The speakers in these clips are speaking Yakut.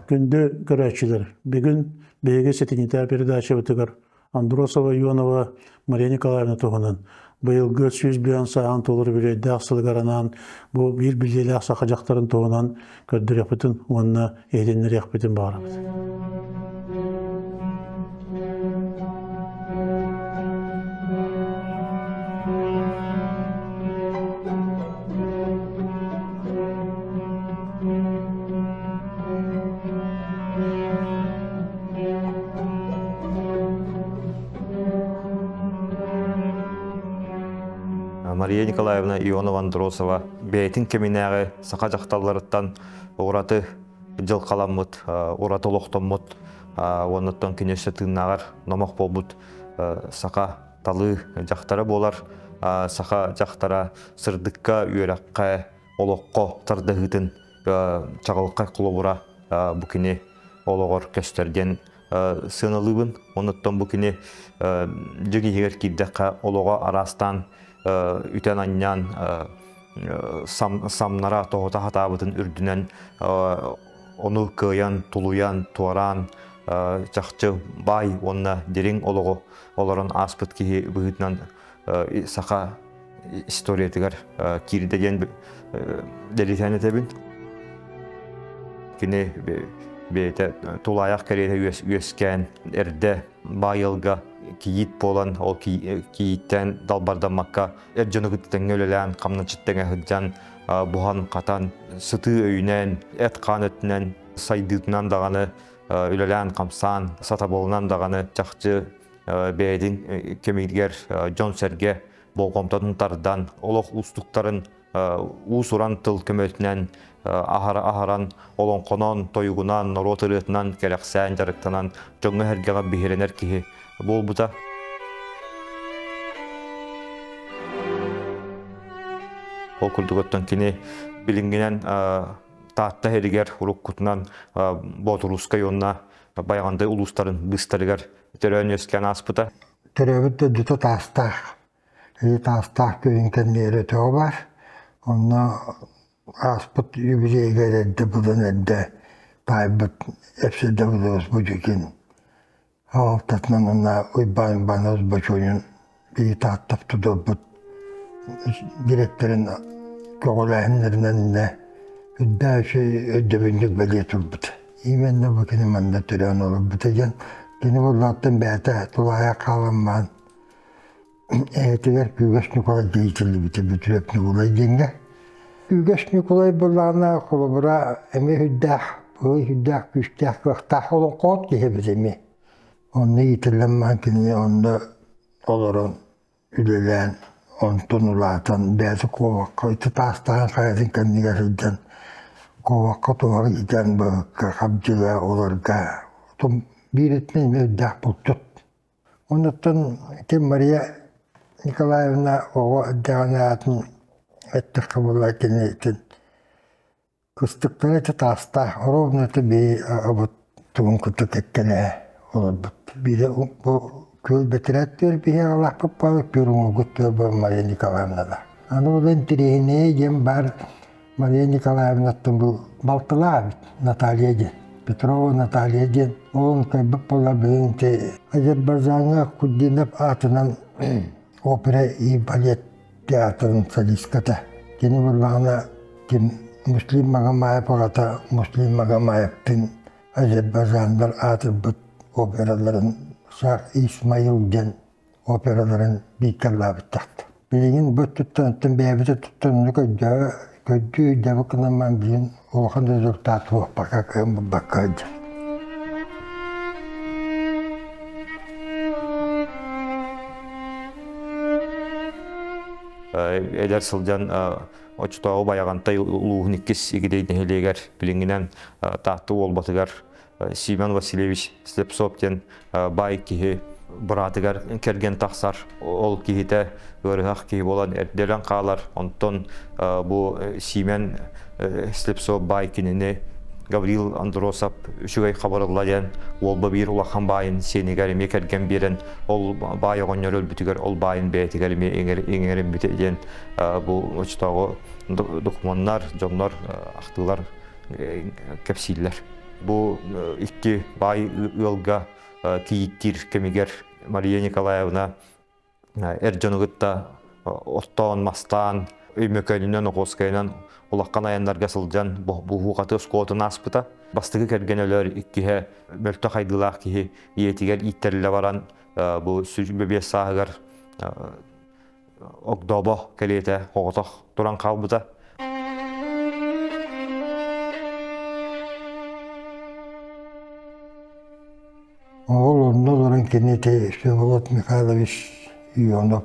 Күндү көрөөччүлэр, бүгүн биһиги сэтинньитэ передачабытыгар Андросова Ионова Мария Николаевна туһунан быйылгы 105 сааһын толору үбүлүөйдээх сылыгар анаан бу биир биллиилээх саха дьахтарын туһунан көрдөрүөхпүтүн уонна иһитиннэриэхпитин баҕарабыт. Мария Николаевна Ионова-Андросова бэйэтин кэминээҕи саха дьахталларыттан ураты дьылҕаламмыт, ураты олохтоммут уоннаттан кини өссө тыыннааҕар номох буолбут саха талыы дьахтара буолар. Саха дьахтара сырдыкка, үөрэххэ, олоххо тардыһыытын чаҕылхай холобура бу кини олоҕор көстөр диэн сыаналыыбын. Онуттан бу кини дьиҥ иһигэр киирдэххэ олоҕо араастаан үтэн-анньаан самнара тоһута хатаабытын үрдүнэн ону кыайан, тулуйан, туораан чахчы баай уонна дириҥ олоҕу олорон ааспыт киһи быһыытынан саха историятыгар киирдэ диэн бэлиэтээн этэбин. Кини бэйэтэ тулаайах кэриэтэ үөскээн эрдэ баай ыалга кийиит буолан, ол кийииттэн далбардаммакка эр дьону кытта тэҥҥэ үлэлээн, хамначчыт тэҥэ сылдьан, буһан-хатан, сытыы өйүнэн, эт-хаан өттүнэн сайдыытынан даҕаны үлэлээн-хамсаан, сатабылынан даҕаны чахчы бэйэтин кэмигэр дьон-сэргэ болҕомтотун тардан, олох уустуктарын уус-уран тыл көмөтүнэн аһаран, олоҥхонон, тойугунан, норуот ырыатынан кэрэхсээн дьарыктанан дьоҥҥо-сэргэҕэ биһирэнэр киһи буолбута. Ол курдук оттон кини билиҥҥинэн Таатта иһигэр уруккутунан Боотурусскай уонна Байаҕантай улуустарын быыстарыгар төрөөн үөскээн ааспыта. Төрөөбүт дойдута Таастаах. Ити Таастаах күһүн кэннигэр өтөҕө баар. Онно ааспыт юбилейгэр эрдэ булан эрдэ таайбыт Эпсидэ Булуус Будьукин аҕалтатынан уонна Уйбаан Иванович Бочуонун биһи Тааттап тутурбут дириэктэрин көҕүлээһиннэринэн үрдээх үчүгэй өйдөбүнньүк бэлиэ турбут. Именно бу кини манна төрөөн олорбута диэн кини буоллаҕыттан бэйэтэ тулаайах хаалан эһэтигэр Күүгэс Ньукулай иитиллибитэ Бүтүөп Ньукулай диэҥҥэ. Күүгэс Ньукулай буоллаҕына холобура эмиэ сүрдээх быһый сүрдээх күүстээх кыахтаах олоҥхоһут киһи эбит эмиэ. Онно иитиллэн баран кинини онно олорон үлэлээн онтон улаатан бэйэтэ куобахха ити таастаһан хайатын кэннигэр сылдьан куобахха туһах иитэн баһыкка хабдьыга олорго биир өттүнэн эмиэ үрдээх булчут. Онуттан ити Мария Николаевна оҕо эрдэҕинэ аатын эттэххэ буоллар кини итин Кыстыктара ити таастаах, оруобуна ити бии абыт тугун кытта кэккэлэһэ олорбут. Биирэ бу күөл бэтэрээт түөр биһи аҕалаахпыт буолар, күөл уҥуоргут түөр буолар Мария Николаевнада. Аны ол интэриэһинэйэ диэн баар Мария Николаевнаттан бу балтылаа эбит Наталья диэн. Петрова Наталья диэн. Ол кайбыт буолар билин ити Азербайджаҥҥа Кудинов аатынан опера и балет театрын солистката. Кини буоллаҕына ким Муслим Магомаев аҕата Муслим Магомаевтыын Азербайджаннар аатырбыт операларын Шах Исмаил диэн операларын бииккаллаабыттахта. Билигин бу туттан бэйэбит туттан көрдөө көрдүү өйдөбүл гынан билин улахан результат буолбакка кыайан булбакка сылдьар. Эдэр сылдьан оччотооҕу Байаҕантай улууһун иккис Игидэй нэһилиэгэр билиҥҥинэн Таатта Уолбатыгар Семен Васильевич Слепцов диэн баай киһи быраатыгар кэргэн тахсар. Ол киһитэ ыарыһах киһи буолан эрдэлэн хаалар. Онтон бу Симен Слепцов баай кинини Гаврил Андросов үчүгэй хабарылла диэн уолба биир улахан баайын сиэнигэр эмиэ кэргэн биэрэн ол баай оҕонньор өлбүтүгэр ол баайын бэйэтигэр эмиэ иҥэриммитэ диэн бу оччотооҕу докумуоннар, дьоннор ахтыылар кэпсииллэр. Бу икки баай ыалга кийииттиир кэмигэр Мария Николаевна эр дьону кытта оттоон, мастаан, Өймөкөөнүнэн, Охуоскайынан улахан айаннарга сылдьан буһуу-хатыы оскуолатын ааспыта. Бастакы кэргэн өлөр, иккиһэ мөлтөх айгылаах киһи ийэтигэр ииттэриллэ баран бу 25 сааһыгар огдообо кэлиэтэ оҕотох туран хаалбыта. Ол онно олорон кини ити Всеволод Михайлович Ионов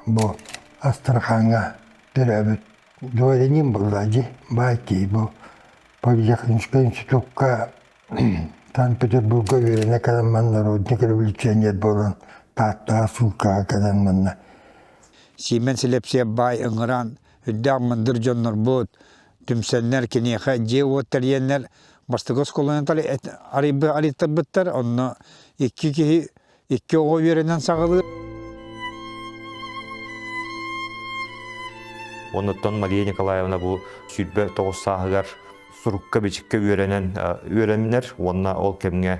бу Астрахаҥҥа төрөөбүт дворянин буолла дии, баай киһи бу политехническай институкка Санкт-Петербурга үөрэнэ кэлэн манна народник революционер буолан Тааттаҕа ссылкаҕа кэлэн манна Сиимэн Силэпсиэп баай ыҥыран үрдээх мындыр дьоннорбут түмсэннэр киниэхэ дьиэ-уот тэрийэннэр бастакы оскуоланы арыйтарбыттар онно икки киһи икки оҕо үөрэнэн саҕалыыр. Оннуттан Мария Николаевна бу 29 сааһыгар сурукка-бичиккэ үөрэнэн үөрэннэр уонна ол кэмҥэ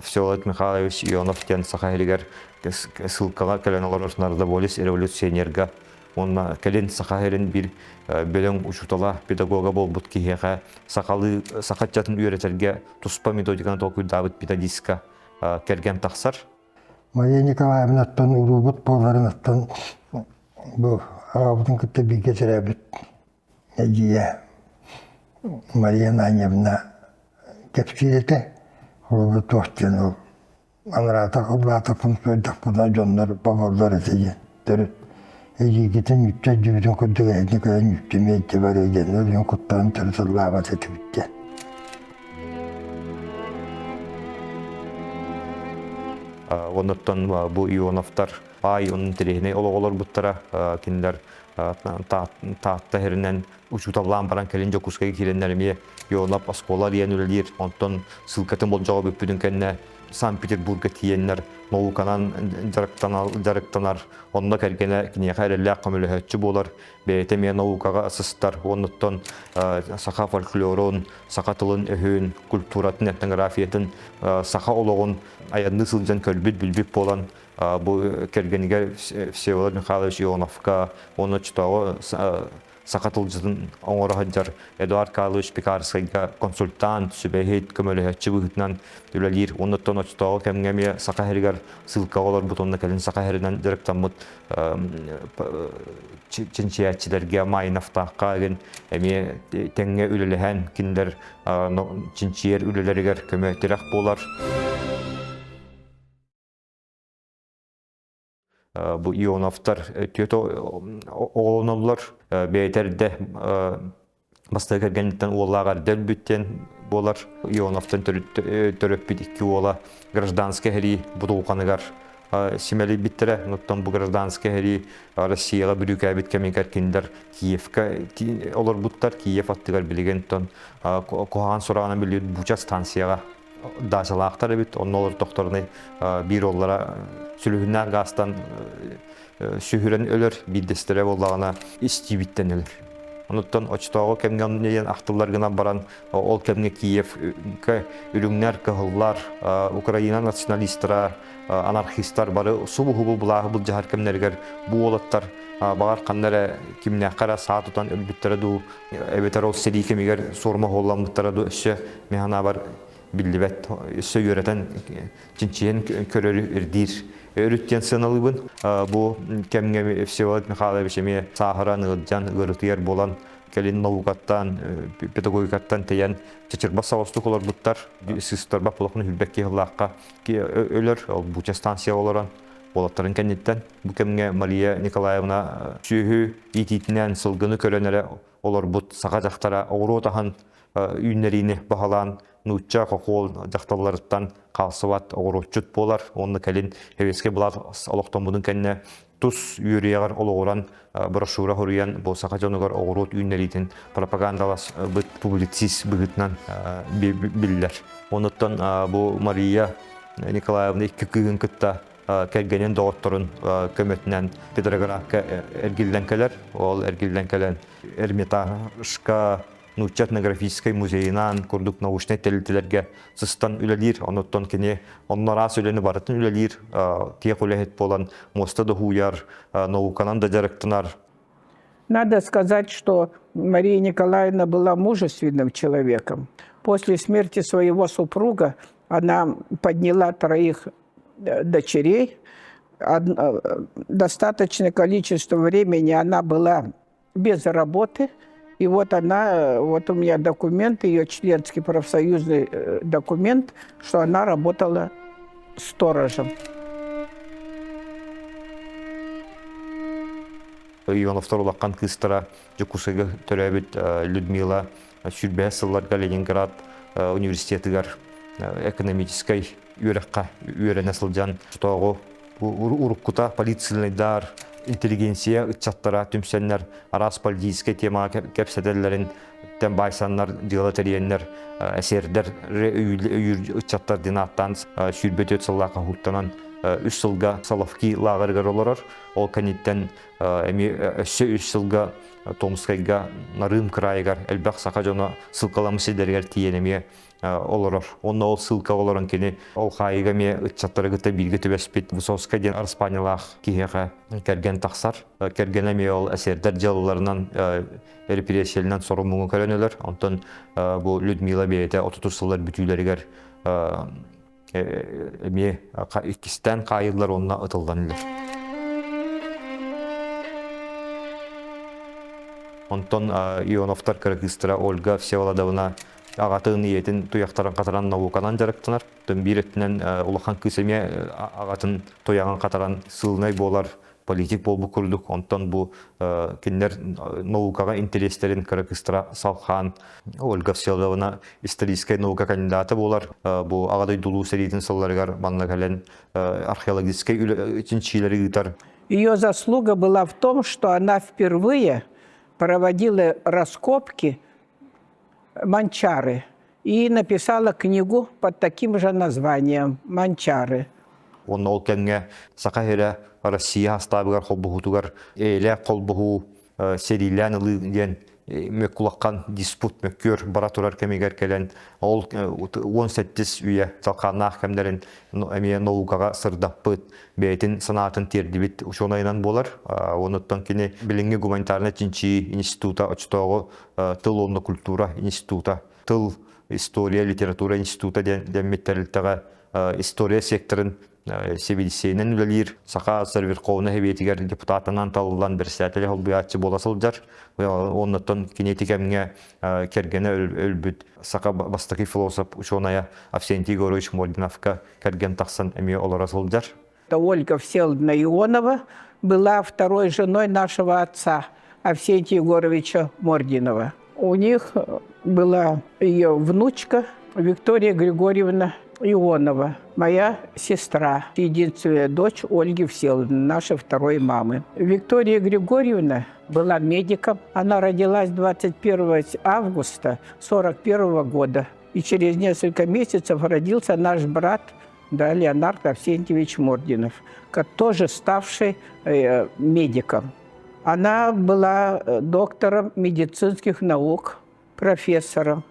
Всеволод Михайлович Ионов диэн Саха сиригэр ссылкаҕа кэлэн олорор народоволец революционерга уонна кэлин Саха сирин биир бөдөҥ учуутала, педагога буолбут киһиэхэ сахалыы саха ыччатын үөрэтэргэ туспа методиканы толкуйдаабыт методистка кэргэн тахсар. Мария Николаевнаттан уруубут буоларыттан бу аҕабытын кытта бииргэ төрөөбүт эдьиийэ Мария Ананьевна кэпсиир этэ. Холобур туох диэн ол анараатах ыллаатахпын суойдахпына дьоннор боболлор этэ диэн төрүт эдьиийгитин үччэ дьүбүтүн курдук эһини көрөн үччүмү илдьэ барыа диэн өлүөн куттаан төрүт ыллаабат этибит диэн. Оннуттан бу Ионовтар баай онун интэриэһинэй олоҕу олорбуттара. Кинилэр Таатта иһэринэн учууталлаан баран кэлин Дьокуускайга киирэннэр эмиэ Ионов оскуола диэн үлэлиир. Онтон ссылкатын болдьоҕо бүппүтүн кэннэ Санкт-Петербурга тиийэннэр науканан дьарыктанар. Онно кэргэнэ киниэхэ эрэллээх көмөлөһөөччү буолар. Бэйэтэ эмиэ наукаҕа сыстар. Оннуттан саха фольклорун, саха тылын-өһүн, культуратын, этнографиятын, саха олоҕун айанныы сылдьан көрбүт-билбит буолан бу кэргэнигэр Всеволод Михайлович Ионовка уонна оччотооҕу саха тылдьытын оҥоро сылдьар Эдуард Карлович Пекарскайга консультант, сүбэһит, көмөлөһөөччү быһыытынан үлэлиир. Оннуттан оччотооҕу кэмҥэ эмиэ Саха сиригэр ссылкаҕа олорбут уонна кэлин Саха сиринэн дьарыктаммыт чинчийээччилэргэ Майновтаахха игин эмиэ тэҥҥэ үлэлэһэн кинилэр чинчийэр үлэлэригэр көмө-тирэх буолар. Бу Ионовтар түөрт оҕолоноллор. Бэйэтэ эрдэ бастакы кэргэниттэн уоллаах эрдэ өлбүт диэн буолар. Ионовтан төрөппүт икки уола гражданскай сэрии будулҕаныгар симэлийбиттэрэ. Оттон бу гражданскай сэрии Россияҕа бүрүүкээбит кэмигэр кинилэр Киевка олорбуттар. Киев аттыгар билигин куһаҕан сураҕынан биллибит Буча станцияҕа даачалаахтар эбит. Онно олордохторуна биир уоллара сүлүһүннээх гаастан сүһүрэн өлөр, биирдэстэрэ буоллаҕына истиибиттэн өлөр. Онуттан оччотооҕу кэмҥэ онно ахтыллар гынан баран, ол кэмҥэ Киевка үрүҥнэр, кыһыллар, Украина националистара, анархистар бары субу-субу былааһы былдьаһар кэмнэригэр бу уолаттар баҕар ханна эрэ кимнээххэ эрэ саа тутан өлбүттэрэ дуу, эбэтэр ол сэрии кэмигэр суорума суолламмыттара дуу өссө мин санаабар биллибэт, өссө үөрэтэн чинчийэн көрөрү ирдиир өрүт диэн сыаналыыбын. Бу кэмҥэ Всеволод Михайлович эмиэ сааһыран, ыалдьан, ыарытыйар буолан, кэлин наукаттан, педагогикаттан тэйэн чычырбас соҕустук олорбуттар. Сыыстарбат олохун хүлбэк киһилаахха өлөр, ол Буча станция олорон уолаттарын кэнниттэн. Бу кэмҥэ Мария Николаевна сүөһү иитиитинэн сылгыны көрөн эрэ олорбут саха дьахтара оҕуруот аһын үүннэриини баһылаан нуучча хохуол дьахталларыттан хаалсыбат оҕуруотчут буолар уонна кэлин Сэбиэскэй былаас олохтоммутун кэннэ тус үөрүйэҕэр олоҕуран брошюра суруйан бу саха дьонугар оҕуруот үүннэриитин пропагандаласпыт публицист быһыытынан биллэр. Онуттан бу Мария Николаевна икки кыыһын кытта кэргэнин доҕотторун көмөтүнэн Петроградка эргиллэн кэлэр. Ол эргиллэн кэлэн Эрмитажка, Нуучча этнографическай музейынан курдук научнай тэрилтэлэргэ сыстан үлэлиир. Онуттан кини онно араас үлэни барытын үлэлиир, киэх үлэһит буолан муоста да уһуйар, науканан да дьарыктанар. Надо сказать, что Мария Николаевна была мужественным человеком. После смерти своего супруга она подняла троих дочерей. Достаточное количество времени она была без работы. И вот она, вот у меня документ, ее членский профсоюзный документ, что она работала сторожем. Ионовтар улахан кыыстара Дьокуускайга төрөөбүт Людмила сүүрбэһис сылларга Ленинград университетыгар экономическай үөрэххэ үөрэнэ сылдьан тотооҕу уруккута полицейдар интеллигенция ыччаттара түмсэннэр араас политическай темаҕа кэпсэтэллэрин тэн баайсаннар дьыала тэрийэннэр эсердэр өйүүр ыччаттар диэн ааттаан 24 сыллаахха уһуктанан үс сылга Соловки лааҕырыгар олорор. Ол кэнниттэн эмиэ өссө үс сылга Томскайга Нарым кыраайыгар элбэх саха дьоно ссылкаламмыт сирдэригэр тиийэн эмиэ олорор. Онно ол ссылкаҕа олорон кини ол хаайыыга эмиэ ыччаттары кытта бииргэ түбэспит Высоцкай диэн араспаанньалаах киһиэхэ кэргэн тахсар. Кэргэнэ эмиэ ол эсердэр дьыалаларынан репрессиялынан сору-муҥу көрөн өлөр. Онтон бу Людмила бэйэтэ 30 сыллар бүтүүлэригэр эмиэ иккистээн хаайыллар уонна ытыллан өлөр. Онтон Ионовтар кыра кыыстара Ольга Всеволодовна аҕатын ийэтин туйахтарын хатаран науканан дьарыктанар. Биир өттүнэн улахан кыыс эмиэ аҕатын туйаҕын хатаран сыылынай буолар политик буолбут курдук. Онтон бу кинилэр наукаҕа интэриэстэрин кыра кыыстара салхаан Ольга Всеволодовна историческай наука кандидата буолар. Бу Аҕа дойду Улуу сэриитин сылларыгар манна кэлэн археологическай чинчиилэри ыытар. Ее заслуга была в том, что она впервые проводила раскопки Манчары и написала книгу под таким же названием «Манчары». Онно ол кэмҥэ Саха сирэ Россия астаабыгар холбоһуутугар эйэлээх холбоһуу сэриилээн ылыы диэн мөккулаххан диспут мөккүөр бара турар кэмигэр кэлэн ол 17 үйэ салхааннаах кэмнэрин эмиэ наукаҕа сырдаппыт бэйэтин санаатын тиэрдибит учуонайынан буолар. Онуттан кини билиҥҥи гуманитарнай чинчийии института оччотооҕу тыл уонна культура института, тыл, история, литература института дэммит тэрилтэҕэ история секторын сэбиэдиссэйинэн үлэлиир, Саха СССР Верховнай Сэбиэтигэр депутатынан талыллан председатель солбуйааччы буола сылдьар. Оннуттан кини ити кэмҥэ кэргэнэ өлбүт саха бастакы философ учуонайа Авсентий Егорович Мординовка кэргэн тахсан эмиэ олоро сылдьар. Ольга Всеволодовна Ионова была второй женой нашего отца Авсентия Егоровича Мординова. У них была ее внучка Виктория Григорьевна Ионова, моя сестра, единственная дочь Ольги Всеволодовны, нашей второй мамы. Виктория Григорьевна была медиком. Она родилась 21 августа 1941 года. И через несколько месяцев родился наш брат да, Леонард Авсентьевич Мординов, тоже ставший медиком. Она была доктором медицинских наук, профессором,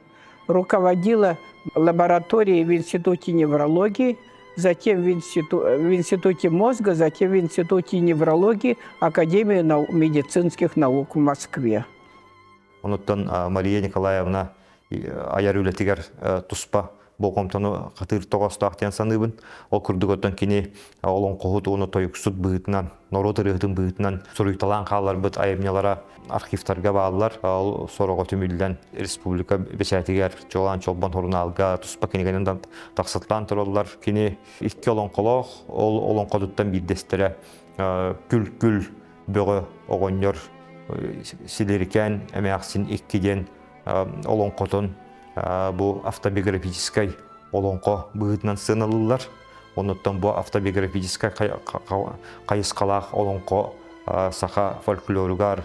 руководила лабораторией в Институте неврологии, затем в, институ, в Институте мозга, затем в Институте неврологии Академии нау медицинских наук в Москве. Онуттан Мария Николаевна айар үлэтигэр туспа болҕомтону хатыыр тоҕоостоох диэн саныыбын. Ол курдук оттон кини олоҥхоһут уонна тойуксут быһыытынан, норуот ырыаһытын быһыытынан суруйталаан хаалларбыт айымньылара архивтарга бааллар. Ол сороҕо түмүллэн республика бэчээтигэр чуолаан Чолбон сурунаалга туспа кинигэнэн тахсыталаан тураллар. Кини икки олоҥхолоох, ол олоҥхотуттан биирдэстэрэ Күл-күл бөҕө оҕонньор Силирикээн эмээхсин икки диэн олоҥхотун бу автобиографическай олоҥхо быһыытынан сыаналыыллар. Онуттан бу автобиографическай хайысхалаах олоҥхо саха фольклоругар,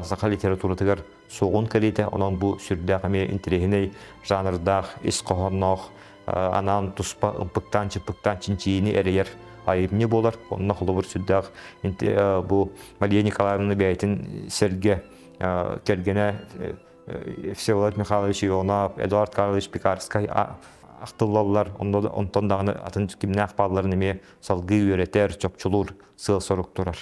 саха литературатыгар суоҕун кэриэтэ. Онон бу сүрдээх эмиэ интэриэһинэй жанрдаах, ис хоһоонноох, анаан туспа ымпыктаан-чымпыктаан чинчийиини эрэйэр айымньы буолар. Онно холобур сүрдээх бу Мария Николаевна бэйэтин сэргэ кэргэнэ. Всеволод Михайлович Ионов, Эдуард Карлович Пекарскай ахтыллаллар. Онтон даҕаны атын кимнээх баалларын эмиэ салгыы үөрэтэр, чопчулуур сыал-сорук турар.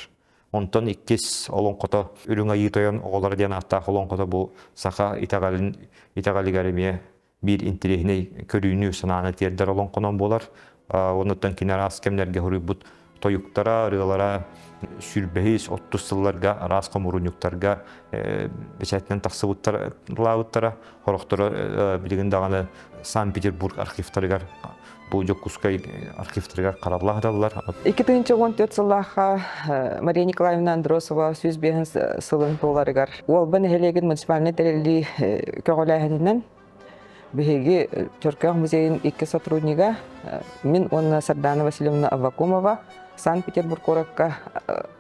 Онтон иккис олоҥхото Үрүҥ Айыы Тойон оҕолоро диэн ааттаах олоҥхото бу саха итэҕэлин итэҕэлигэр эмиэ биир интэриэһинэй көрүүнү, санааны тиэрдэр олоҥхонон буолар. Онуттан кини араас кэмнэргэ суруйбут тойуктара, ырыалара сүүрбэһис, оттус сылларга араас хомуурунньуктарга бэчээтинэн тахсыбыттара, Сорохторо билигин даҕаны Санкт-Петербург архивтарыгар бу Дьокуускай архивтарыгар харалла сыталлар. 2014 сыллаахха Мария Николаевна Андросова 105 сылын туоларыгар Уолба нэһилиэгин муниципальнай тэриллии көҕүлээһининэн биһиги Чөркөөх музейын икки сотруднига мин уонна Сардана Васильевна Аввакумова Санкт-Петербург куоракка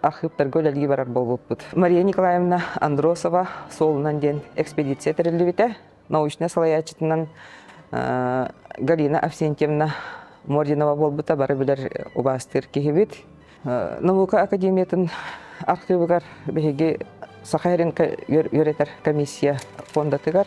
архыыптарга үлэлии барар буолбуппут. Мария Николаевна Андросова суолунан диэн экспедиция тэриллибитэ. Научнай салайааччытынан Галина Авсентьевна Мординова буолбута бары билэр убаастыыр киһибит. Наука академиятын архыыбыгар биһиги Саха сирин үөрэтэр комиссия фондатыгар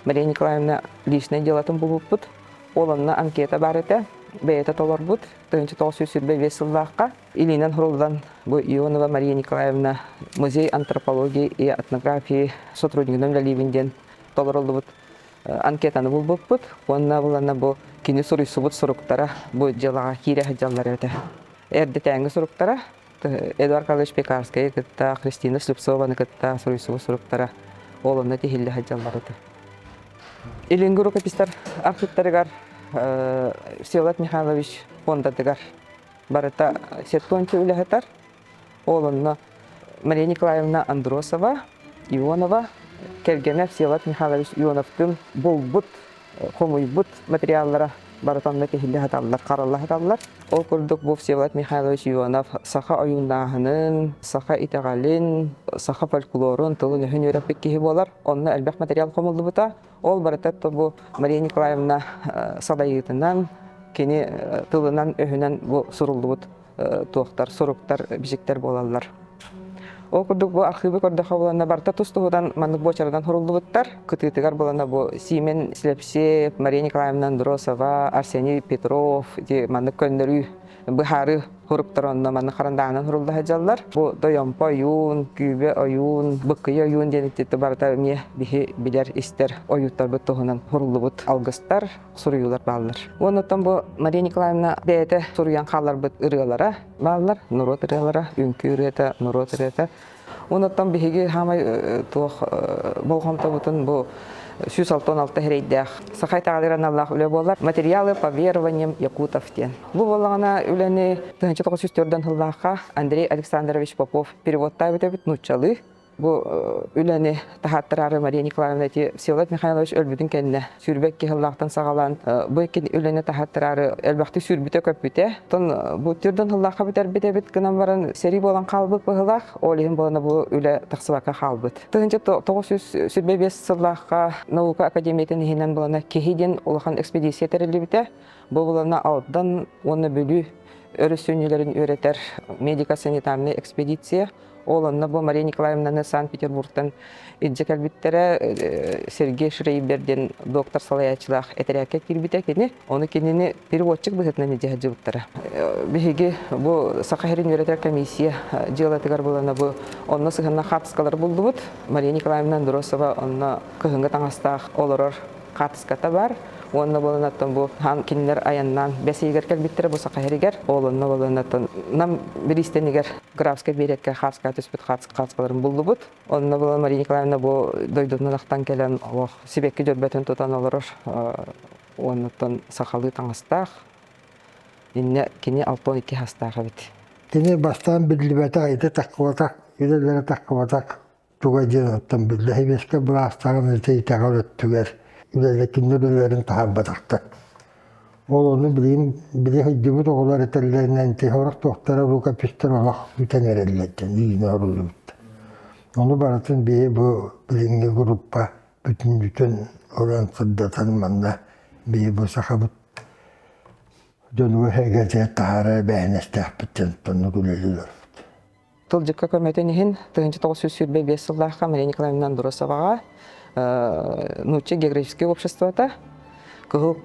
Мария Николаевна личнай делатын булбуппут. Ол онно анкета баар этэ. Бэйэтэ толорбут. 1925 сыллаахха илиинэн суруллан бу Ионова Мария Николаевна музей антропологии и этнографии сотруднигынан үлэлиибин диэн толоруллубут анкетаны булбуппут уонна булана бу кини суруйсубут суруктара бу дьыалаҕа киирэ сылдьаллар этэ. Эрдэтээҥҥи суруктара Эдуард Карлович Пекарскайы кытта, Христина Слепцованы кытта суруйсубут суруктара ол онно тиһиллэ сылдьаллар этэ. Илиҥҥи рукопистар архыыптарыгар Всеволод Михайлович фондатыгар барыта сетонча үлэһитэр. Ол онно Мария Николаевна Андросова, Ионова, кэргэнэ Всеволод Михайлович Ионовтыын булбут, хомуйбут материаллара барыта онно тиһиллэ сыталлар, харалла сыталлар. Ол курдук бу Всеволод Михайлович Ионов саха ойууннааһынын, саха итэҕэлин, саха фольклорун, тылын-өһүн үөрэппит киһи буолар. Онно элбэх материал хомуллубута. Ол барыта бу Мария Николаевна салайыытынан, кини тылынан-өһүнэн бу суруллубут туохтар, суруктар, бичиктэр буолаллар. Ол курдук бу архыыбы көрдөххө буланна барыта тус-туһунан маннык буочарынан суруллубуттар. Кытыытыгар булана бу Симен Слепсеев, Мария Николаевна Андросова, Арсений Петров ити маннык көннөрүү быһаарыы суруктар онно маннык харандааһынан сурулла сылдьаллар. Бу Дойомпо ойуун, Күүбэ ойуун, Быккыйа ойуун диэн ити барыта эмиэ биһи билэр, истэр ойууттарбыт туһунан суруллубут алгыстар, суруйуулар бааллар. Уонна бу Мария Николаевна бэйэтэ суруйан хаалларбыт ырыалара бааллар, норуот ырыалара, үҥкүү ырыата, норуот ырыата. Онуттан биһиги хаамай туох болҕомтобутун бу 166 эрэйдээх саха итэҕэлигэр аналлаах үлэ буолар. Материалы по верованиям якутов диэн. Бу буоллаҕына үлэни 1904 сыллаахха Андрей Александрович Попов переводтаабыт эбит нууччалыы. Бу үлэни таһааттараары Мария Николаевна ити Всеволод Михайлович өлбүтүн кэннэ сүүрбэ сыллаахтан саҕалаан бу икки үлэни таһааттараары элбэхтик сүүрбүтэ-көппүтэ. Оттон бу түрдэн сыллаахха бүтэрбит эбит гынан баран сэрии буолан хаалбыт быһыылаах. Ол иһин буолана бу үлэ тахсыбакка хаалбыт. 1925 сыллаахха наука академиятын иһинэн буолана киһи диэн улахан экспедиция тэриллибитэ. Бу булана Алдан уонна Бүлүү өрөсүүнньүлэрин үөрэтэр медико-санитарнай экспедиция. Ол онно бу Мария Николаевнаны Санкт-Петербургтан илдьэ кэлбиттэрэ Сергей Шрейбер диэн доктор салайааччылаах этэрээккэ киирбитэ кини. Ону кинини переводчик быһыытынан илдьэ сылдьыбыттара. Биһиги бу Саха сирин үөрэтэр комиссия дьыалатыгар булана бу онно сыһыаннаах хаартыскалары буллубут. Мария Николаевна Андросова онно кыһыҥҥы таҥастаах олорор хаартыската бар. Уонна буолан бу хаан кинилэр айаннаан бэс ыйыгар кэлбиттэрэ бу Саха сиригэр. Ол онно буолан Нам бириистэнигэр Графскай биэрэккэ хааска түспүт хааскаларын буллубут. Онно буолан Мария Николаевна бу дойдутунан ахтан кэлэн олох сибэкки дьөрбөтүн тутан олорор уоннаттан сахалыы таҥастаах. Иннэ кини 62 хастаах эбит. Кини бастаан биллибэтэх, ити таххыбатах, үлэлэрэ таххыбатах туга диэн оттон биллэ сэбиэскэй былаастааҕын ити итэҕэл өттүгэр үлэлэ кинилэр үлэлэрин таһаарбатахтар. Ол ону билигин били сылдьыбыт оҕолор этэллэринэн ити сорох туохтара рукопистар олох бүтэн эрэллэр үүнэ оруллубуттар. Ону барытын биһи бу билиҥҥи группа бүтүн-бүтүн уран сырдатан манна биһи бу сахабыт дьонугар-сэргэтигэр таһаарар эбээһинэстээхпит диэн оннук үлэлиир. Тылдьыкка көмөтүн иһин 1925 сыллаахха Мария Николаевна Андросоваҕа, Нуучча географическай обществота кыһыл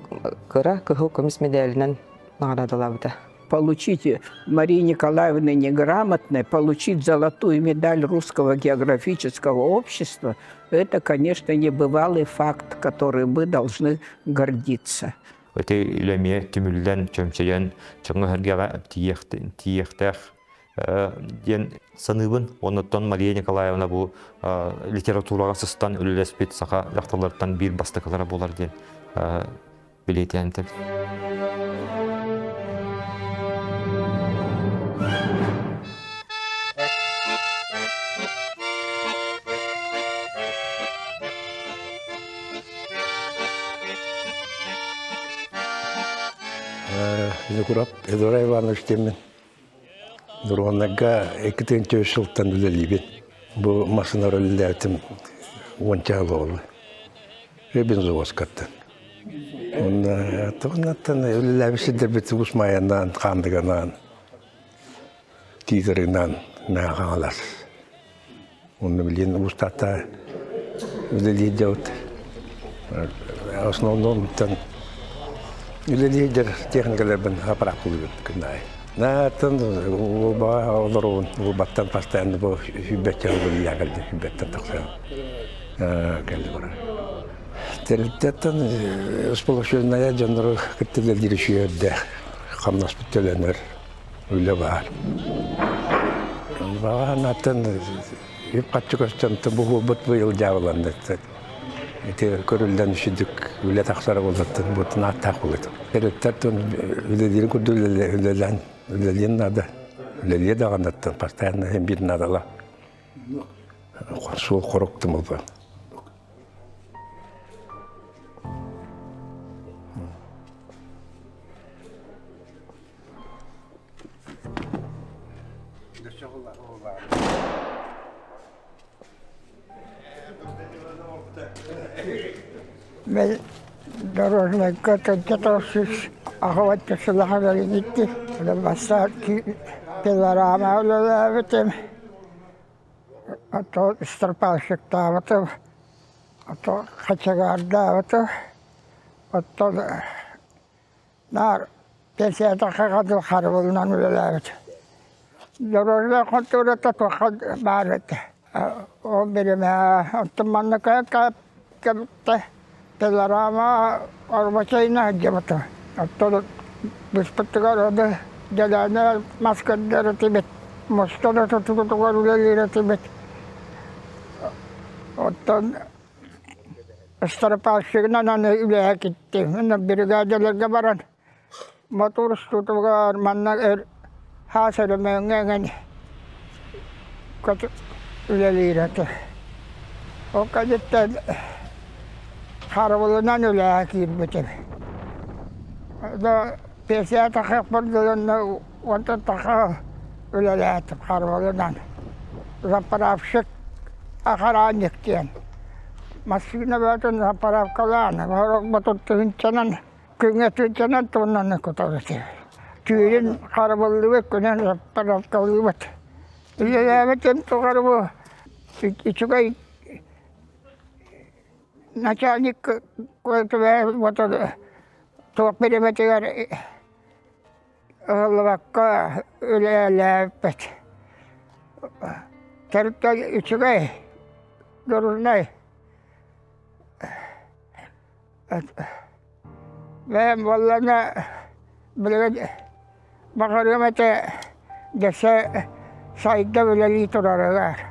кыра кыһыл көмүс медалынан наҕараадалаабыта. Получить Марии Николаевны неграмотной, получить золотую медаль Русского географического общества, это, конечно, небывалый факт, который мы должны гордиться. Ити үлэ эмиэ түмүллэн, чөмчөйөн, дьоҥҥо-сэргэҕэ тиийиэхтээх диэн саныыбын. Оннуттан Мария Николаевна бу литератураҕа сыстан үлэлэспит саха дьахталларыттан биир бастакылара буолар диэн бэлиэтээн этэбин. Винокуров Эдуард Иванович диэммин. Дорогоннарга 2 сылтан үлэлиибин. Бу массыына үлэлээтим уонча буолла. Бензовозкаттан. Онна тугуннаттан үлэлээбит сирдэрбит Уус Маайаннаан, Хаандыганаан, Тиитарынаан Мэҥэ Хаҥалас. Онно билигин Уус Таатта үлэлиир дьабыт. Основном үлэлиир техникаларбын аппарааппылыыбын күн аайы. Нааттан уолбаҕа олоробун, уолбаттан постоянно бу сүүрбэччэ сыл үлэлээн кэллим, сүүрбэттэн тахсан кэлли барар. Тэрилтэттэн расположенная дьоннору кытта үлэлиир үчүгэйдээх, хамнаспыт төлөнөр, үлэ баар. Баҕа санааттан үп-харчы көстөн бу буолбут быйыл дьаабыланна. Ити көрүллэн үчүдүк үлэ тахсара буоллаттан бутун ааттаах буолуот. Тэрилтэр үлэлиирин курдук үлэлээн үлэлиэн наада. Үлэлиэ даҕанаттан постоянно син биир наадала. Суол хорук тымылба. Мен дорожнайга төнчө ахыбатта сылаха бэринитти. Бастаан пилорама үлэлээбитим. Ото стропальщиктаабытым. Ото хачагардаабытым. Оттон наар пенсияда дыл харабылынан үлэлээбит. Дорожнай хонтуората туохха баар этэ. Ол биримэ оттон манна кэптэ пилорама орбочайна сылдьыбыта. Оттон быспытыгар ону дэлээнэ мас көрдөр этибит, муста да тутугар үлэлиир этибит. Оттон Ыстарапааччыгынан аны үлэһэ киттим. Онно биригээдэлэргэ баран мотуор устуутугар манна өр хаас өрөмүөҥҥэ эҥин үлэлиир этэ. Ол кэнниттэн харабылынан үлэҕэ киирбитим. Пенсияҕа тахсыахпар дылы онтон тахса үлэлээтим харабылынан. Заправщик охранник диэн. Массыына бөҕөтүн заправкалаан, ботут тыһыынчанан, күҥҥэ тыһыынчанан туоннаны кутар этэ. Түүнүн харабыллыыбыт, күнүн заправкалыыбыт. Үлэлээбитим тухары бу үчүгэй начальник туох бириэмэтигэр ыһыллыбакка үлэлээбиппит. Тэрилтэ үчүгэй, дурунай. Бэйэм буоллаҕына билигин баҕарыам этэ дэсэ сайда үлэлии турарыгар.